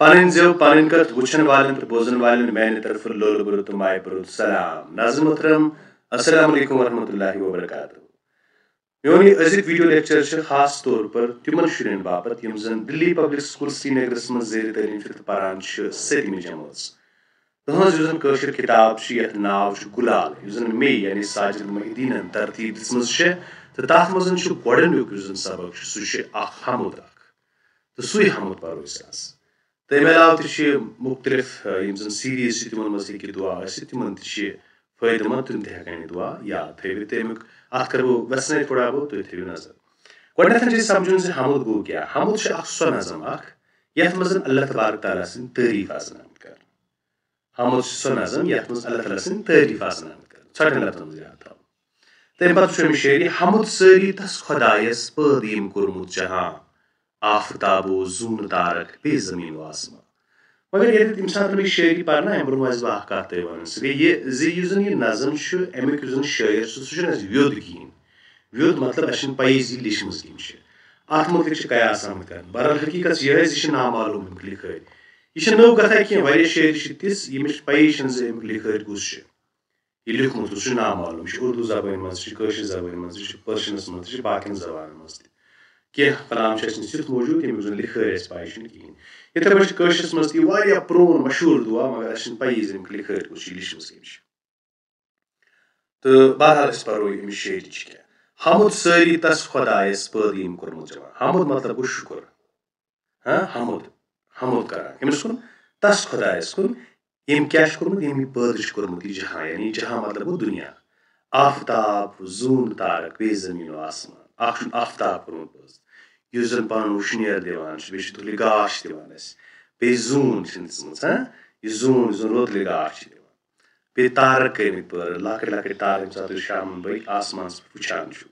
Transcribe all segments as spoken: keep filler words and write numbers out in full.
پنٕنۍ زٮ۪و، پنٕنۍ کتھ وٕچھن والٮ۪ن تہٕ بوزن والٮ۪ن میانہِ طرفہٕ لولہٕ بوٚرُت تہٕ مایہِ بوٚرُت سلام۔ ناظرین محترم، السلام علیکم ورحمۃ اللہ وبرکاتہ۔ میون یہِ أزیُک ویڈیو لیکچر چھُ خاص طور پر تِمن شُرٮ۪ن باپتھ یِم زن دلی پبلک سکول سرینگرس منٛز زیر تعلیٖم چھِ تہٕ پران چھِ سٔتمہِ جمٲژ۔ تُہنٛز یُس زن کٲشِر کِتاب چھِ، یتھ ناو چھُ گُلال، یُس زن مے یعنی ساجد محی الدیٖنن ترتیٖب دِژمٕژ چھےٚ، تہٕ تتھ منٛز چھُ گۄڈٕنیُک یُس زن سبق چھُ، سُہ چھُ اکھ حمد اکھ، تہٕ سُے حمد پرو أسۍ آز۔ تہٕ امہِ علاوٕ تہِ چھِ مُختٔلِف، آ، یِم زن سیریٖز چھِ، تِمن منٛز ہیٚکہِ دُعا ٲسِتھ، تِمن تہِ چھِ فٲیدٕ مند، تِم تہِ ہٮ۪کن یہِ دُعا یاد تھٲوِتھ۔ تہٕ امیُک اتھ کرٕ بہٕ ویژھنے تھوڑا بہت، تُہۍ تھٲیِو نظر۔ گۄڈٕنیتھ چھِ أسۍ سمجھُن زِ حمد گوٚو کیٛاہ؟ حمد چھُ اکھ سۄ نظم اکھ، یتھ منٛز زن اللہ تبارک تعالیٰ سٕنٛدۍ تعریٖف آسن آمٕتۍ کرنہٕ۔ حمد چھُ سۄ نظم یتھ منٛز اللہ تعالیٰ سٕنٛدۍ تعریٖف آسن آمٕتۍ کرنہٕ، ژھۄٹٮ۪ن لفظن منٛز یاد تھاوُن۔ تمہِ پتہٕ چھُ أمِس شٲعری، حمد سٲری تس خۄدایس پٲدٕ ییٚمۍ کوٚرمُت جہاں، آفتاب و زوٗن تارک بیٚیہِ زٔمیٖن و آسمان۔ مگر ییٚلہِ تٔمۍ ساتہٕ مےٚ شٲعری پرنہٕ، امہِ برونٛہہ آسہِ بہٕ اکھ کتھ تۄہہِ ونان۔ سُہ گٔے یہِ زِ یُس زن یہِ نظم چھُ، امیُک یُس زن شٲعر چھُ، سُہ چھُنہٕ اَسہِ ویوٚد کِہیٖنۍ۔ ویوٚد مطلب، اَسہِ چھُنہٕ پَیی زِ یہِ لیچھمٕژ کٔمۍ چھِ۔ اَتھ مُتعلِق چھِ قیاس آمٕتۍ کرنہٕ۔ بہرحال، حقیٖقت چھِ یِہوٚے زِ یہِ چھِ نامعلوم اَمیُک لِکھٲرۍ۔ یہِ چھِ نٔو کَتھا کینٛہہ، واریاہ شٲعری چھِ تِژھ، ییٚمِس چھِ پَیی چھَنہٕ زِ اَمیُک لِکھٲرۍ کُس چھُ۔ یہِ لیوٗکھمُت کُس چھُ، نامعلوم۔ یہِ چھُ اُردو زبٲنۍ منٛز، یہِ چھُ کٲشِر زبٲنۍ منٛز، یہِ چھُ پٔرشنَس منٛز، یہِ چھُ باقیَن زبانَن منٛز تہِ۔ کینٛہہ کلام چھِ اَسہِ نِش تیُتھ موٗجوٗد، ییٚمیُک زَن لِکھٲرۍ اَسہِ پَے چھُنہٕ کِہیٖنۍ۔ یِتھَے پٲٹھۍ چھِ کٲشرِس منٛز تہِ یہِ واریاہ پرٛون مشہوٗر دُعا، مگر اَسہِ چھِنہٕ پَیی زِ اَمیُک لِکھٲرۍ کُس چھُ، یہِ لیچھمٕژ کٔمۍ چھِ۔ تہٕ بہرحال، أسۍ پَرو ییٚمِچ شٲعری چھِ کیٛاہ۔ حمد سٲری تَس خۄدایَس پٲدٕ ییٚمۍ کوٚرمُت جوان۔ حمد مطلب گوٚو شُکُر۔ ہاں، حمد، حمد کران۔ کٔمِس کُن؟ تَس خۄدایَس کُن، ییٚمۍ کیٛاہ چھُ کوٚرمُت؟ ییٚمۍ یہِ پٲدٕ چھُ کوٚرمُت یہِ جہان، یعنی جہان مطلب گوٚو دُنیا۔ آفتاب، زوٗن، تارک، بیٚیہِ زٔمیٖن و آسمان۔ اَکھ چھُن آفتاب کوٚرمُت پٲدٕ، یُس زَن پانہٕ وٕشنیر دِوان چھُ، بیٚیہِ چھُ دُلہِ گاش دِوان اَسہِ، بیٚیہِ زوٗن چھِ دِژمٕژ، ہاں، یہِ زوٗن یُس زَن روٚتلہِ گاش چھِ دِوان۔ بیٚیہِ تارک کٔرمٕتۍ پٲدٕ، لۄکٕٹۍ لۄکٕٹۍ تارک، ییٚمہِ ساتہٕ تُہۍ شامَن بٲگۍ آسمانَس پٮ۪ٹھ وٕچھان چھِو۔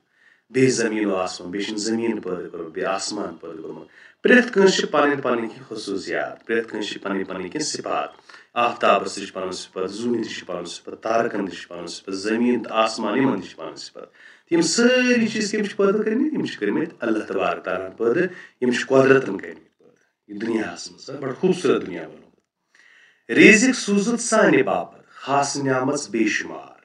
بیٚیہِ زٔمیٖن و آسمان، بیٚیہِ چھِن زٔمیٖن پٲدٕ کوٚرمُت، بیٚیہِ آسمان پٲدٕ کوٚرمُت۔ پرٛٮ۪تھ کٲنٛسہِ چھِ پَنٕنۍ پَنٕنۍ کینٛہہ خصوٗصیات، پرٛٮ۪تھ کٲنٛسہِ چھِ پَنٕنۍ پَنٕنۍ کینٛہہ صِفات۔ آفتابَس تہِ چھِ پَنُن صِفت، زوٗنہِ تہِ چھِ پَنُن صِفت، تارکَن تہِ چھِ پَنُن صِفت، زٔمیٖن تہٕ آسمان، یِمَن تہِ چھِ پَنٕنۍ صِفت۔ یِم سٲری چیٖز کٔمۍ چھِ پٲدٕ کٔرمٕتۍ؟ یِم چھِ کٔرمٕتۍ اللہ تبارک تعالیٰ ہَن پٲدٕ، یِم چھِ قۄدرَتَن کٔرمٕتۍ پٲدٕ۔ یہِ دُنیاہَس منٛز، بَڑٕ خوٗبصوٗرت دُنیا بَنومُت۔ رِزِق سوٗزُتھ سانہِ باپتھ خاص نعمت بے شُمار۔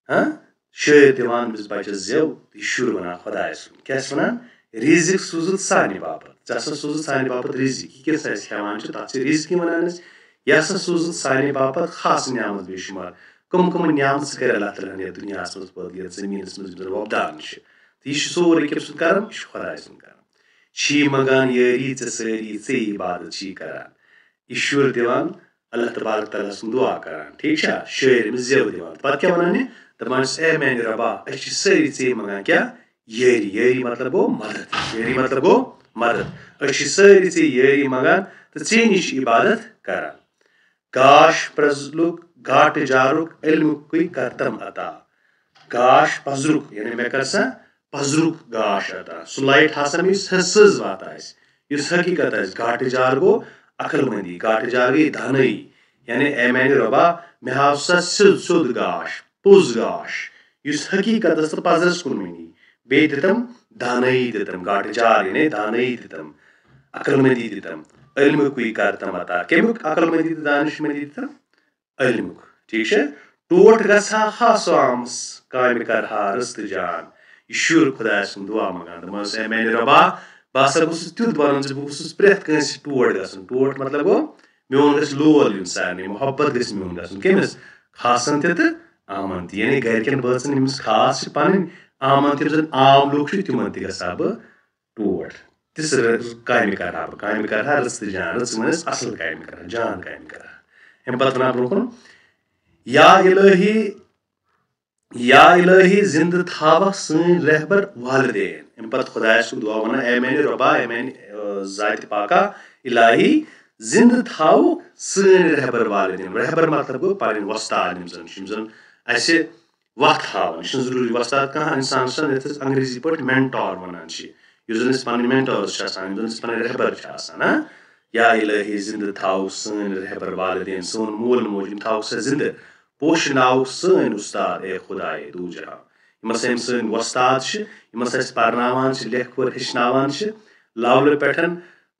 ہاں؟ شٲعر دِوان أمِس بَچَس زٮ۪و، یہِ شُر وَنان خۄدایَس کُن۔ کیٛاہ چھِ وَنان؟ رِزِق سوٗزُتھ سانہِ باپتھ۔ ژےٚ ہسا سوٗزُتھ سانہِ باپتھ رِزِق۔ یہِ کیٛاہ سا أسۍ کھٮ۪وان چھِ، تَتھ چھِ رِزِقٕے وَنان أسۍ۔ یہِ ہسا سوٗزُتھ سانہِ باپتھ خاص نعمت بے شُمار۔ کٕم کٕم نعمت ژٕ کَرِ اللہ تعالیٰ ہَن یَتھ دُنیاہَس منٛز پٲدٕ، یَتھ زٔمیٖنَس منٛز یِم زَن وۄپدان چھِ۔ تہٕ یہِ چھِ سورُے کٔمۍ سُنٛد کَرَم؟ یہِ چھُ خۄداے سُنٛد کَرَم۔ چھی منٛگان یٲری ژےٚ سٲری، ژے عبادت چھی کَران۔ یہِ شُر دِوان، اللہ تبارک تعالیٰ سُنٛد دُعا کَران۔ ٹھیٖک چھا؟ شٲعر أمِس زٮ۪و دِوان۔ پَتہٕ کیٛاہ وَنان یہِ؟ دَپان چھِس، "اے میٛانہِ رۄبا، أسۍ چھِ سٲری ژے منٛگان کیٛاہ؟ یٲری۔" یٲری مطلب گوٚو مدد۔ یٲری مطلب گوٚو مدد۔ أسۍ چھِ سٲری ژے یٲری منٛگان تہٕ ژے نِش چھِ عبادت کَران۔ گاش پرٛزلُک، گاٹہٕ جارُک، علمُکُے کَرتَم عطا۔ گاش پزرُک، یعنی مےٚ کر سا پزرُک گاش عطا۔ سُہ light ہسا مےٚ یُس سٕز واتان آسہِ، یُس حقیٖقت آسہِ۔ گاٹہٕ جار گوٚو عقل مندی، گاٹہٕ جار گٔے دانٲیی۔ یعنی اے میانہِ رۄبا، مےٚ ہاو سا سیوٚد سیوٚد گاش، پوٚز گاش، یُس حقیٖقتس تہٕ پزرس کُن مےٚ نی۔ بیٚیہِ دِتم دانٲیی دِتم، گاٹہٕ جار یعنی دانٲیی دِتم، عقل مندی دِتم، علمُکُے کر تم عطا۔ کمیُک عقل مندی تہٕ دانش مندی دِتم؟ علمُک۔ ٹھیٖک چھا؟ ٹوٹھ گژھٕ ہا خاص عامس، کامہِ کرٕ ہا رٕژ تہٕ جان۔ یہِ شُر خۄدایَس کُن دُعا منٛگان، دَپان اوس، "اے میانہِ رۄبا، بہٕ ہسا گوٚژھُس تیُتھ بَنُن زِ بہٕ گوٚژھُس پرٛٮ۪تھ کٲنٛسہِ ٹوٹھ گژھُن۔" ٹوٹھ مطلب گوٚو، میون گژھِ لول یُن سارنٕے، محبت گژھِ میون گژھُن۔ کٔمِس؟ خاصن تہِ تہٕ عامن تہِ۔ یعنی گرِکٮ۪ن بٲژن ییٚمِس خاص چھِ پَنٕنۍ، عامن تہِ یِم زَن عام لُکھ چھِ، تِمن تہِ گژھٕ ہا بہٕ ٹوٹھ۔ تِژھ رٕژ کامہِ کرٕ ہا بہٕ، کامہِ کرٕ ہا رٕژ تہٕ جان، رٕژ وَنان أسۍ اَصٕل کامہِ کرٕ ہا، جان کامہِ کرٕ ہا۔ اَمہِ پَتہٕ وَنان برٛونٛہہ کُن، یا الہی، یا الہی زِندٕ تھاوَکھ سٲنۍ رہبر والدین۔ اَمہِ پَتہٕ خۄدایَس کُن دُعا وَنان، اے میٛانہِ رۄبا، اے میٛانہِ، آ، ذاتِ پاکا، الہی، زِندٕ تھاوَکھ سٲنۍ رہبر والدین۔ رہبر مطلب گوٚو پَنٕنۍ وۄستاد، یِم زَن چھِ، یِم زَن اَسہِ وَتھ ہاوان۔ یہِ چھُنہٕ ضروٗری وۄستاد کانٛہہ اِنسان چھُ آسان، یَتھ أسۍ انگریزی پٲٹھۍ مینٹور وَنان چھِ، یُس زَن أسۍ پَنٕنۍ مینٹورز چھِ آسان، یِم زَن أسۍ پَنٕنۍ رہبر چھِ آسان، ہاں؟ یا الہی زِندٕ تھاو سٲنۍ رہبر والدین، سون مول موج، یِم تھاوُکھ سا زِندٕ، پوشناوُکھ سٲنۍ اُستاد، اے خدایے دو جہاں۔ یِم ہسا یِم سٲنۍ وۄستاد چھِ، یِم ہسا اَسہِ پَرناوان چھِ، لیکھٕ پٔر ہیٚچھناوان چھِ، لَولہٕ پٮ۪ٹھ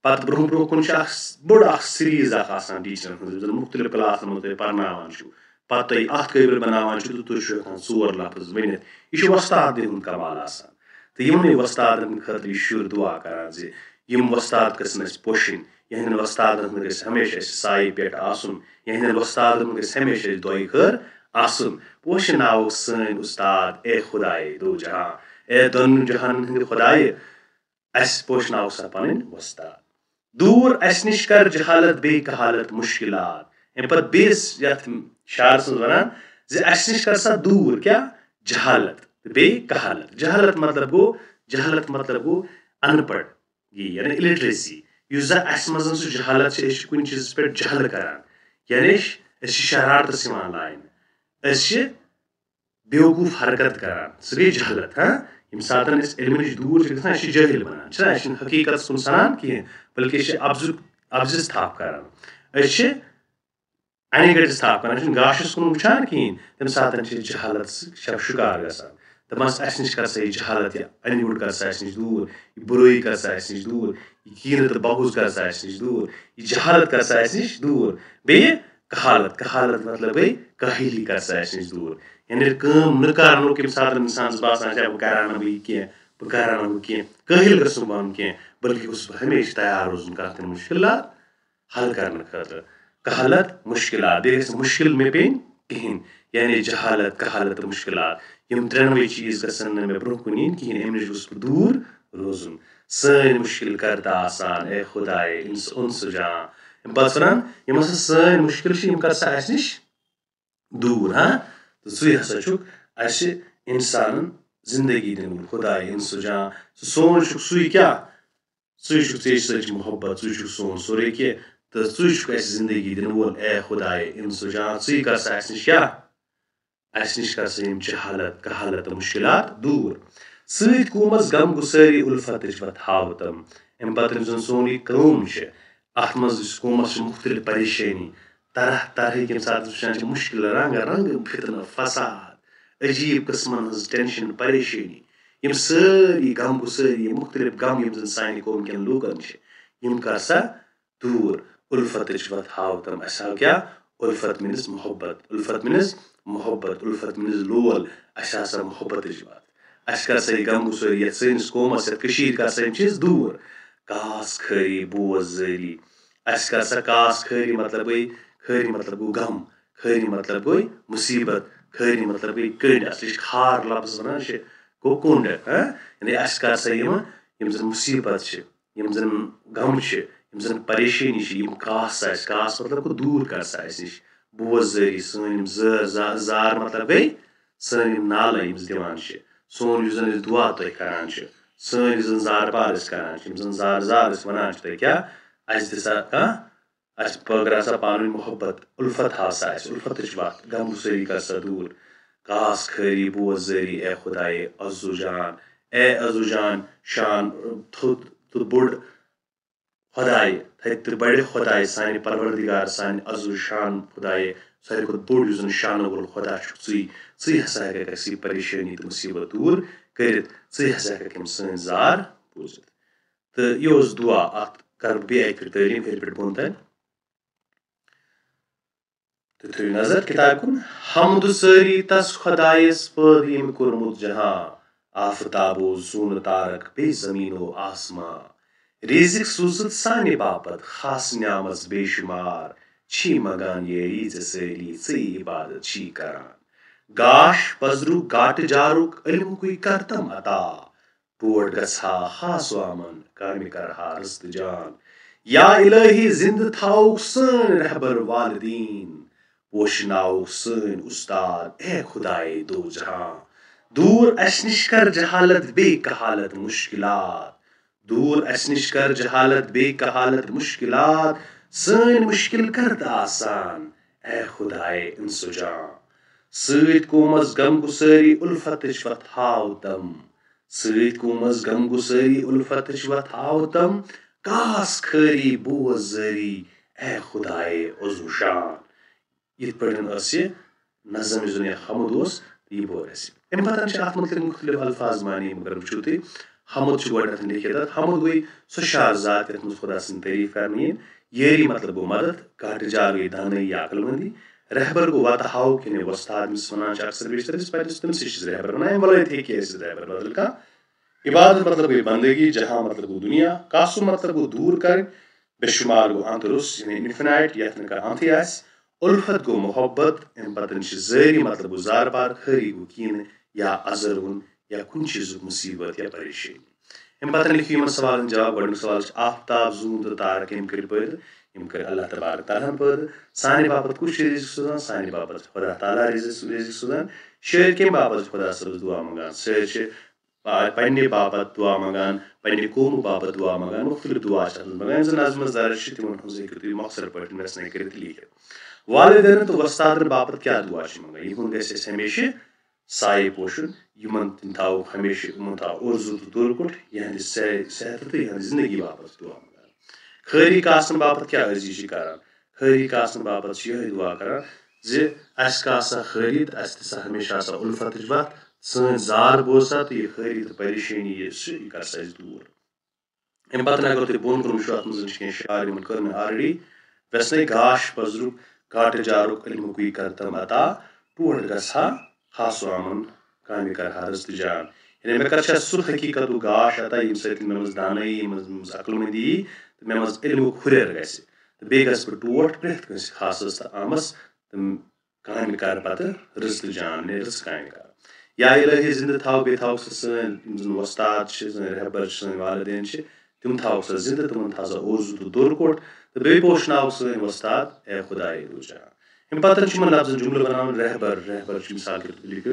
پتہٕ برونٛہہ برونٛہہ کُن چھِ اکھ بٔڑ اکھ سیریٖز اکھ آسان ٹیٖچرن ہٕنٛز، یِم زن مُختٔلِف کلاسن منٛز تُہۍ پرناوان چھِو۔ پتہٕ تُہۍ اتھ قٲبِل بناوان چھِو تہٕ تُہۍ چھِو ہٮ۪کان ژور لفظ ؤنِتھ۔ یہِ چھُ وۄستادٕے ہُنٛد کمال آسان۔ تہٕ یِمنٕے وۄستادن ہٕنٛدِ خٲطرٕ یہِ شُر دُعا کران زِ یِم وۄستاد گژھن اَسہِ پوشِنۍ، یِہنٛدٮ۪ن وۄستادن ہُنٛد گژھِ ہمیشہِ اَسہِ سایہِ پٮ۪ٹھ آسُن، یِہنٛدٮ۪ن وۄستادن ہُنٛد گژھِ ہمیشہِ اَسہِ دۄیہِ خٲر آسُن۔ پوشناوُکھ سٲنۍ اُستاد، اے خدایے دو جہاں، اے دۄن جہانن ہٕنٛدِ خدایہِ، اَسہِ پوشناوُکھ سا پنٕنۍ وۄستاد۔ دوٗر اَسہِ نِش کر جہالت بیٚیہِ کہالت مُشکلات۔ اَمہِ پتہٕ بیٚیِس یَتھ شعرس منٛز وَنان زِ اَسہِ نِش کر سا دوٗر کیٛاہ؟ جہالت تہٕ بیٚیہِ کہالت۔ جہالت مطلب گوٚو، جہالت مطلب گوٚو اَن پَڑھ، یعنی اِلِٹریسی۔ یُس زَن اَسہِ منٛز سُہ جہالت چھِ، أسۍ چھِ کُنہِ چیٖزَس پٮ۪ٹھ جہل کران، یعنی أسۍ أسۍ چھِ شرارتَس یِوان لاینہٕ، أسۍ چھِ بیوقوٗف حرکت کران، سُہ گٔے جہالت۔ ہاں، ییٚمہِ ساتہٕ أسۍ علمہٕ نِش دوٗر چھِ گژھان، أسۍ چھِ جٲہِل بنان، چھِنہ؟ أسۍ چھِنہٕ حقیٖقتَس کُن سنان کِہیٖنۍ، بلکہِ أسۍ چھِ اَپزُک اَپزِس تھپھ کران، أسۍ چھِ اَنہِ گٔٹِس تھپھ کران، أسۍ چھِنہٕ گاشَس کُن وٕچھان کِہیٖنۍ۔ تَمہِ ساتہٕ چھِ أسۍ جہالت سۭتۍ شِکار گژھان۔ دَپان، اَسہِ نِش کر سا یہِ جہالت، یہِ اَنہِ گوٚٹ کر سا اَسہِ نِش دوٗر، یہِ بُرٲیی کر سا اَسہِ نِش دوٗر، یہِ کیٖنہٕ تہٕ بغض کر سا اَسہِ نِش دوٗر، یہِ جہالت کر سا اَسہِ نِش دوٗر۔ بیٚیہِ کہالت، کہالت مطلب گٔے کٲہِلی کر سا اَسہِ نِش دوٗر۔ یعنی کٲم نہٕ کرنُک ییٚمہِ ساتہٕ اِنسانَس باسان چھِ، بہٕ کرٕ ہا نہٕ وۄنۍ یہِ کینٛہہ، بہٕ کرٕ ہا نہٕ ہُہ کینٛہہ، کٲہِل گژھُن بَنُن کینٛہہ، بلکہِ گوٚژھُس بہٕ ہمیشہِ تیار روزُن کانٛہہ تہِ مُشکلات حل کرنہٕ خٲطرٕ۔ کہالت، مُشکلات، بیٚیہِ گژھِ مُشکل مےٚ پیٚنۍ کِہیٖنۍ۔ یعنی جہالت، کہالت تہٕ مُشکلات، یِم ترٛٮ۪نوَے چیٖز گژھن نہٕ مےٚ برٛونٛہہ کُن یِنۍ کِہیٖنۍ، اَمہِ نِش گوٚژھ بہٕ دوٗر روزُن۔ سٲنۍ مُشکل کر تہٕ آسان، اے خدایے، اِنس-، اُنسُجان۔ اَمہِ پَتہٕ چھِ وَنان، یِم ہسا سٲنۍ مُشکل چھِ، یِم کر سا اَسہِ نِش دوٗر، ہاں؟ تہٕ ژٕے ہسا چھُکھ اَسہِ اِنسانَن زِندگی دِنہٕ وول خدایے اِنسُجان۔ ژٕ سون چھُکھ سُے کیٛاہ؟ ژٕے چھُکھ، ژےٚ سۭتۍ چھِ محبت، ژٕے چھُکھ سون سورُے کینٛہہ، تہٕ ژٕے چھُکھ اَسہِ زِندگی دِنہٕ وول۔ اے خدایے اِنسُجان، ژٕے کر سا اَسہِ نِش کیٛاہ؟ اَسہِ نِش کر سا یِم جہالت، کہالت تہٕ مُشکِلات دوٗر۔ سۭتۍ قومس غم گُسٲری اُلفتٕچ وَتھ ہاو تِم۔ اَمہِ پتہٕ یُس زَن سون یہِ قوم چھِ، اَتھ منٛز یُس قومس چھِ مُختٔلِف پریشٲنی، طرح طرح ییٚمہِ ساتہٕ أسۍ وٕچھان چھِ مُشکِل، رنٛگ رنٛگ فتنہٕ، فساد، عجیٖب قٕسمن ہٕنٛز ٹینشن، پریشٲنی، یِم سٲری غم گُسٲری، یِم مُختٔلِف غم یِم زَن سانہِ قوم کٮ۪ن لوٗکن چھِ، یِم کر سا دوٗر۔ اُلفتٕچ وَتھ ہاو تِم۔ اَسہِ ہاو کیٛاہ؟ اُلفت میٖنٕز محبت۔ اُلفت میٖنٕز محبت۔ اُلفت میٖنٕز لول۔ اَسہِ ہسا محبتٕچ وَتھ۔ اَسہِ کر سا یہِ غم گُسٲری یَتھ سٲنِس قومَس، یَتھ کٔشیٖرِ کر سا یِم چیٖز دوٗر۔ کاس خٲری بوز زٲری۔ اَسہِ کر سا کاس خٲری مطلب گٔے، خٲری مطلب گوٚو غم۔ خٲری مطلب گوٚو مُصیٖبت۔ خٲری مطلب گٔے کٔنٛڈۍ۔ اَصلی چھِ خار لفظ وَنان، یہِ چھِ گوٚو کوٚنٛڈ۔ ہاں؟ یعنی اَسہِ کر سا یِم، یِم زَن مُصیٖبت چھِ، یِم زَن غم چھِ، یِم زَن پریشٲنی چھِ، یِم کاس سا اَسہِ، کاس مطلب گوٚو دوٗر کر سا اَسہِ نِش۔ بوز زٲری، سٲنۍ یِم زٲر، زا-، زار مطلب گٔے سٲنۍ یِم نالہٕ یِم زَن دِوان چھِ۔ سون یُس زَن أسۍ دُعا تۄہہِ کران چھِ، سٲنۍ یُس زَن زار پار أسۍ کران چھِ، یِم زَن زار زار أسۍ وَنان چھِ تۄہہِ کیٛاہ، اَسہِ دِ سا کانٛہہ، اَسہِ پٲگراو سا پانہٕ ؤنۍ محبت، اُلفت ہاو سا اَسہِ، اُلفتٕچ وَتھ، غم گُسٲری کر سا دوٗر۔ کاس خٲری بوز زٲری، اے خدایے عزو جان، اے عزو جان، شان تھوٚد تہٕ بوٚڑ خدایہِ، تھدِ تہٕ بڑِ خدایہِ، سانہِ پروردگار، سانہِ عزو شان خدایہِ، ساروی کھۄتہٕ بوٚڑ یُس زَن شانہٕ وول خدا چھُکھ ژٕے، ژٕے ہسا ہٮ۪کَکھ اَسہِ یہِ پریشٲنی تہٕ مُصیٖبت دوٗر کٔرِتھ، ژٕے ہسا ہٮ۪کَکھ یِم سٲنۍ زار بوٗزِتھ۔ تہٕ یہِ اوس دُعا، اَتھ کَرٕ بہٕ بیٚیہِ اَکہِ پھِرِ تعلیٖم ہیٚرِ پٮ۪ٹھ بۄن تام۔ تہٕ تھٲیِو نظر کِتابہِ کُن۔ حمد سٲری تس خۄدایس پٲدٕ ییٚمۍ کوٚرمُت جہاں، آفتابو زوٗنہٕ تارک بیٚیہِ زمیٖنو آسمان۔ رِزِق سوٗزُتھ سانہِ باپتھ خاص نعمژ بے شُمار، چھی منٛگان یٲری ژےٚ سٲری، ژٕے عبادت چھی کران۔ گاش پزرُک گاٹہٕ جارُک علمکُے کرتم عطا، ٹوٹھ گژھٕ ہا خاص وامن، کامہِ کرٕ ہا رٕژ تہٕ جان۔ یا الہی، زندٕ تھاوُکھ سٲنۍ رہبر والدین، پوشناوُکھ سٲنۍ استاد، اے خدایے دو جہاں۔ دوٗر اسہِ نِش کر جہالت بیٚیہِ کہالت مُشکلات، دوٗر اسہِ نِش کر جہالت بیٚیہِ کہالت مُشکلات، سٲنۍ مُشکل کر تہٕ آسان، اے خدایے انسو جان۔ سۭتۍ قومس غم گُسٲری الفتٕچ وتھ ہاو تم، سۭتۍ قومس غم گُسٲری الفتٕچ وتھ ہاو تم، کاس خٲری بوز زٲری، اے خدایے عزو شان۔ یِتھ پٲٹھۍ ٲس یہِ نظم یُس زن یہِ حمد اوس، یہِ بوٚر اَسہِ۔ اَمہِ پتہٕ چھِ اَتھ مُتعلِق مُختٔلِف الفاظ معنی، مگر وٕچھِو تُہۍ، حمد چھُ گۄڈٕنٮ۪تھ لیٚکھِتھ اَتھ۔ حمد گوٚو سُہ شعر ذات یَتھ منٛز خۄدا سٕنٛز تعریٖف کرنہٕ یِن۔ یٲری مطلب گوٚو مدد، کاٹہٕ جار گٔے دانٲیی یا عقل مندی۔ رہبر گوٚو وتہٕ ہاوُک، یعنی وۄستاد، ییٚمِس وَنان چھِ اکثر بیشتر أسۍ پنٛنِس، تٔمِسٕے چھِ أسۍ رہبر وَنان، اَمہِ وَلٲے تہِ ہیٚکہِ اَسہِ رہبر بدل کانٛہہ۔ عبادت مطلب گٔے بندگی، جہاں مطلب گوٚو دُنیا، قاسم مطلب گوٚو دوٗر کَرٕنۍ، بے شُمار گوٚو انت روٚس، یعنی انفینائٹ، یَتھ نہٕ کانٛہہ انتھٕے آسہِ۔ الفت گوٚو محبت، اَمہِ پتہٕ چھِ زٲری مطلب گوٚو زار پار، خٲری گوٚو کینہٕ یا ازروُن یا کُنہِ چیٖزُک مُصیبت یا پریشٲنی۔ اَمہِ پتہٕ لیکھِو یِمن سوالن جواب۔ گۄڈٕنیُک سوال چھُ، آفتاب، زوٗن تہٕ تارٕ کٔمۍ کٔرۍ پٲدٕ؟ یِم کٔرۍ اللہ تبارک تعالیٰ ہن پٲدٕ۔ سانہِ باپتھ کُس چھُ رزق سوزان؟ سانہِ باپتھ چھُ خۄدا تعالیٰ رزق، رزق سوزان۔ شٲعر کَمہِ باپتھ چھُ خۄدا صٲبس دُعا منٛگان؟ شٲعر چھِ آ، پننہِ باپتھ دُعا منٛگان، پننہِ قومہٕ باپتھ دُعا منٛگان، مُختٔلِف دُعا چھِ اَتھ منٛز منٛگان۔ یِم زَن نظمَس درج چھِ، تِمَن ہٕنٛز ہیٚکِو تُہۍ مۄختصر پٲٹھۍ ویژھنَے کٔرِتھ لیٖکھِتھ۔ والدینَن تہٕ وۄستادَن باپتھ کیٛاہ دُعا چھِ منٛگان؟ یِہُنٛد گژھِ اَسہِ ہمیشہِ سایہِ پوشُن، یِمَن تہِ تھاوو ہمیشہِ، یِمَن تھاوو اُرزُ تہٕ دوٚر کوٚٹ، یِہنٛدِ صح-، صحتہٕ تہٕ یِہنٛدِ زِندگی باپتھ دُعا منٛگان۔ خٲری کاسَن باپتھ کیٛاہ عٲجزی چھِ کران؟ خٲری کاسَن باپتھ چھِ یِہوٚے دُعا کران زِ اَسہِ کاسا خٲری تہٕ اَسہِ تہِ سا ہمیشہِ آسا اُلفتٕچ وَتھ، سٲنۍ زار بوز سا تہٕ یہِ خٲری تہٕ پریشٲنی یۄس چھِ، یہِ کر سا اَسہِ دوٗر۔ اَمہِ پتہٕ اگر تُہۍ بۄن کُن وٕچھِو، اَتھ منٛز چھِ کینٛہہ شعر یِمن کٔر مےٚ already ویژھنَے۔ گاش پزرُک کاٹہٕ جارُک علمُکُے کرتم عطا، ٹوٹھ گژھٕ ہا خاصو اَمن کامہِ کرٕ ہا رٕژ تہٕ جان۔ یعنی مےٚ کر چھا سُہ حقیٖقتُک گاش عطا، ییٚمہِ سۭتۍ مےٚ منٛز دانٲیی، ییٚمہِ منٛز، منٛز عقل مندی یی تہٕ مےٚ منٛز علمُک ہُرٮ۪ر گژھِ۔ تہٕ بیٚیہِ گژھٕ بہٕ ٹوٹھ پرٛٮ۪تھ کٲنٛسہِ خاصس تہٕ عامس تہٕ کامہِ کر پتہٕ رٕژ تہٕ جان، نے رٕژ کامہِ کر۔ یا الہی زندٕ تھاو، بیٚیہِ تھاوکھ سا سٲنۍ یِم زن وۄستاد چھِ، سٲنۍ رہبر چھِ، سٲنۍ والدین چھِ، تِم تھاوکھ سا زندٕ، تِمن تھاو سا اوزُل تہٕ دوٚر کوٚٹ، تہٕ بیٚیہِ پوشناوکھ سٲنۍ وۄستاد، اے خدایے دوٗر جان۔ اَمہِ پتہٕ چھِ یِمن لفظن جملہٕ بناوُن، رہبر، رہبر چھِ مثال کے طور پہ لیکھِو،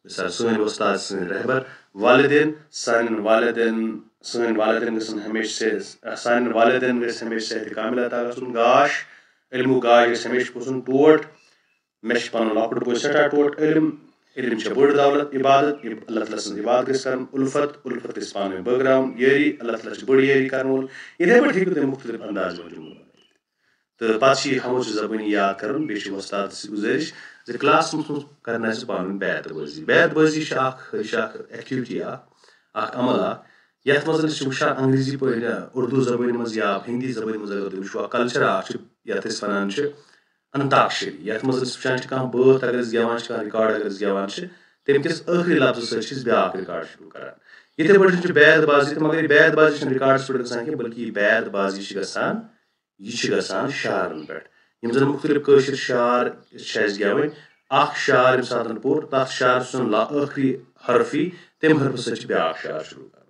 مثال سٲنۍ وۄستاد، سٲنۍ رہبر، والدین، سانٮ۪ن والدین، سٲنۍ والدین گژھن ہمیشہِ سے-، سانٮ۪ن والدین گژھِ ہمیشہِ صحت کاملہ عطا گژھُن، گاش، علمُک گاش گژھِ ہمیشہِ پوٚسُن، ٹوٹھ، مےٚ چھِ پنُن لۄکُٹ بوے سٮ۪ٹھاہ ٹوٹھ، علم، علم چھےٚ بٔڑ دولت، عبادت، عب-، اللہ تعالیٰ سٕنٛز عبادت گژھِ کرُن، الفت، الفت گژھِ پانہٕ ؤنۍ بٲگراوُن، یٲری، اللہ تعالیٰ چھِ بٔڑ یٲری کرن وول۔ یِتھے پٲٹھۍ ہیٚکِو تُہۍ مُختٔلِف انداز منٛز جملہٕ بنٲوِتھ۔ تہٕ پتہٕ چھِ یہِ ہموچہِ زبٲنی یاد کرُن، بیٚیہِ چھِ وۄستادس یہِ گُزٲرِش زِ کلاسس منٛز کرنٲیِو پانہٕ ؤنۍ بیت بٲزی۔ بیت بٲزی چھِ اکھ، یہِ چھِ اکھ activity اکھ، اکھ عمل اکھ، یتھ منٛز أسۍ چھِ وٕچھان انگریزی پٲٹھۍ، اردو زبٲنۍ منٛز یا ہندی زبٲنۍ منٛز اگر تُہۍ وٕچھِو، اکھ culture اکھ چھُ، یتھ أسۍ ونان چھِ انتاکشری، یتھ منٛز أسۍ وٕچھان چھِ کانٛہہ بٲتھ اگر أسۍ گٮ۪وان چھِ، کانٛہہ record اگر أسۍ گٮ۪وان چھِ، تمہِ کِس ٲخری لفظس سۭتۍ چھِ أسۍ بیٛاکھ record شروع کران۔ یِتھے پٲٹھۍ چھِ بیت بازی تہٕ، مگر یہِ بیت بازی چھِنہٕ recordس پٮ۪ٹھ گژھان کینٛہہ، بلکہِ یہِ بیت بازی چھِ گژھان، یہِ چھِ گژھان شعرن پٮ۪ٹھ۔ یِم زن مُختٔلِف کٲشِر شعر چھِ اَسہِ گٮ۪وٕنۍ، اکھ شعر ییٚمہِ ساتہٕ پوٚر، تتھ شعرس چھُ آسان لا-، ٲخری حرف یی، تمہِ حرفہٕ سۭتۍ چھِ بیٛاکھ شعر شروع کرُن۔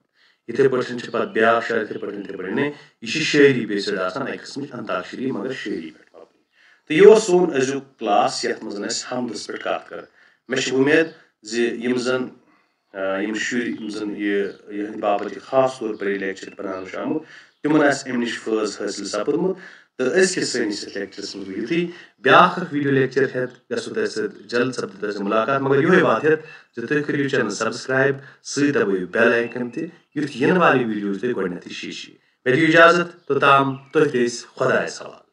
یِتھے پٲٹھۍ چھِ پتہٕ بیٛاکھ شعر، یِتھے پٲٹھۍ، یِتھے پٲٹھۍ، یعنی یہِ چھِ شٲعری based آسان، اکہِ قٕسمٕچ انتاکشری، مگر شٲعری پٮ۪ٹھ مبنی۔ تہٕ یہِ اوس سون أزیُک class، یتھ منٛز أسۍ حمدس پٮ۪ٹھ کتھ کٔر۔ مےٚ چھِ وۄمید زِ یِم زن، آ، یِم شُرۍ، یِم زن یہِ، یِہنٛدِ باپتھ یہِ خاص طور پر یہِ lecture بناونہٕ چھُ آمُت، تِمن آسہِ امہِ نِش فٲض حٲصِل سپُدمُت۔ تہٕ أزکِس سٲنِس یتھ lectureس منٛز گوٚو یُتُے۔ بیٛاکھ اکھ video lecture ہٮ۪تھ گژھو تۄہہِ سۭتۍ جلد سپدِ تۄہہِ سۭتۍ مُلاقات، مگر یِہوٚے وعدٕ ہٮ۪تھ زِ تُہۍ کٔرِو channel subscribe، سۭتۍ دبٲیِو bell icon تہِ، یُتھ یِنہٕ والہِ videos تۄہہِ گۄڈٕنٮ۪تھٕے شیشہِ یی۔ مےٚ دِیِو اجازت، توٚتام تُہۍ تہِ ٲسۍ خۄدایس حوالہٕ۔